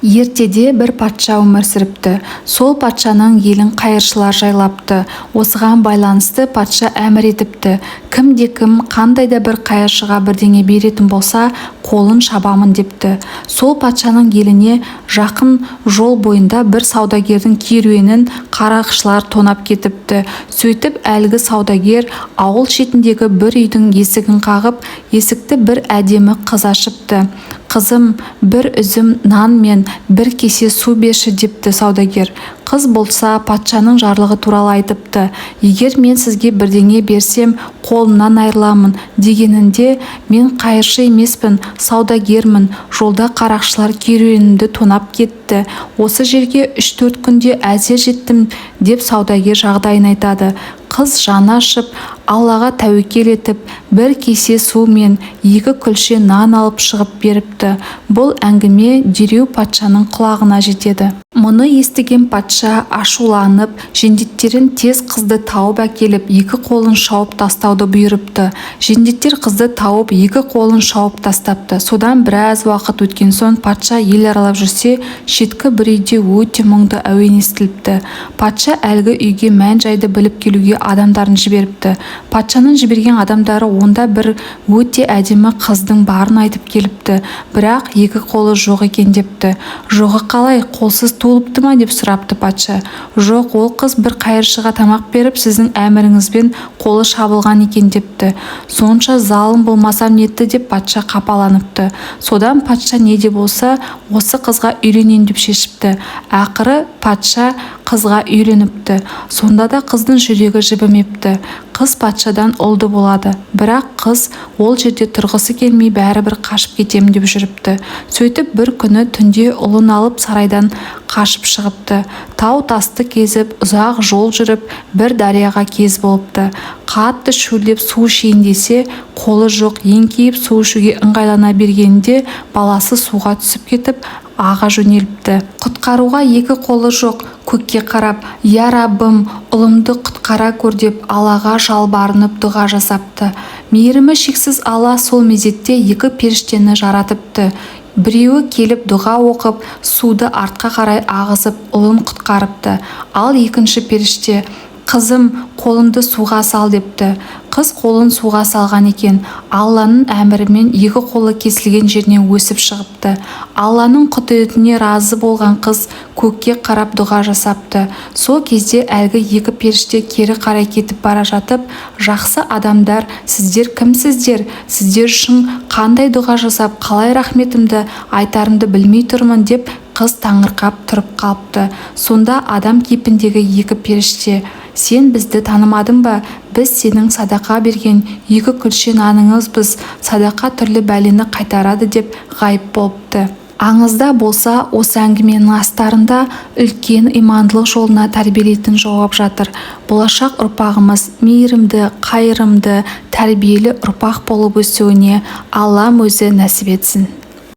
Ертеде бір патша өмір сүріпті. Сол патшаның елін қайыршылар жайлапты. Осыған байланысты патша әмір етіпті: кімде-кім қандай да бір қайыршыға бірдеңе беретін болса, қолын шабамын депті. Сол патшаның еліне жақын жол бойында бір саудагердің керуенін қарақшылар тонап кетіпті. Сөйтіп әлгі саудагер ауыл шетіндегі бір үйдің есігін қағып, есікті бір әдемі қыз ашыпты. «Қызым, бір үзім нан мен бір кесе су берші», – депті саудагер. Қыз болса, патшаның жарлығы туралы айтыпты. «Егер мен сізге бірдеңе берсем, қолымнан айырыламын», – дегенінде, «Мен қайыршы емеспін, саудагермін. Жолда қарақшылар керуенімді тонап кетті. Осы жерге 3-4 күнде әзер жеттім», – деп саудагер жағдайын айтады. Қыз жаны ашып, Аллаға тәуекел етіп, бір кесе су мен екі күлше нан алып шығып беріпті. Бұл әңгіме дереу патшаның құлағына жетеді. Мұны естіген патша ашуланып, жендеттерін тез қызды тауып әкеліп, екі қолын шауып тастауды бұйырыпты. Жендеттер қызды тауып, екі қолын шауып тастапты. Содан біраз уақыт өткен соң патша ел аралап жүрсе, шеткі бір үйде өте мұңды әуен естіліпті. Патша әлгі үйге мән-жайды біліп келуге адамдарын жіберіпті. Патшаның жіберген адамдары онда бір өте әдемі қыздың барын айтып келіпті, бірақ екі қолы жоқ екен депті. «Жоғы қалай, қолсыз туылыпты ма?» – деп сұрапты патша. «Жоқ, ол қыз бір қайыршыға тамақ беріп, сіздің әміріңізбен қолы шабылған екен», – депті. «Сонша залым болмасам нетті», – деп патша қапаланыпты. Содан патша не де болса осы қызға үйленем деп шешіпті. Ақыры патша қызға үйленіпті. Сонда да қыздың жүрегі жібімепті. Қыз патшадан ұлды болады, бірақ қыз ол жерде тұрғысы келмей, бәрібір қашып кетемін деп жүріпті. Сөйтіп бір күні түнде ұлын алып, сарайдан қашып шығыпты. Тау-тасты кезіп, ұзақ жол жүріп, бір дарияға кез болыпты. Қатты шөлдеп, су ішейін десе, қолы жоқ. Еңкейіп су ішуге ыңғайлана бергенінде баласы суға түсіп кетіп, аға жөнеліпті. Құтқаруға екі қолы жоқ. Көкке қарап: «Я Раббым, ұлымды құтқара көр», – деп Аллаға жалбарынып дұға жасапты. Мейірімі шексіз Алла сол мезетте екі періштені жаратыпты. Біреуі келіп дұға оқып, суды артқа қарай ағызып, ұлын құтқарыпты. Ал екінші періште: «Қызым, қолыңды суға сал», – депті. Қыз қолын суға салған екен, Алланың әмірімен екі қолы кесілген жерінен өсіп шығыпты. Алланың құдіретіне разы болған қыз көкке қарап дұға жасапты. Сол кезде әлгі екі періште кері қарай кетіп бара жатып: «Жақсы адамдар, сіздер кімсіздер? Сіздер үшін қандай дұға жасап, қалай рахметімді айтарымды білмей тұрмын», – деп қыз таңырқап тұрып қалыпты. Сонда адам кейпіндегі екі періште: «Сен бізді танымадың ба? Біз сенің садақа берген екі күлше наныңызбыз. Садақа түрлі бәлені қайтарады», – деп ғайып болыпты. Аңызда болса, осы әңгіменің астарында үлкен имандылық жолына тәрбиелейтін жауап жатыр. Болашақ ұрпағымыз мейірімді, қайырымды, тәрбиелі ұрпақ болып өсуіне Аллам өзі нәсіп етсін.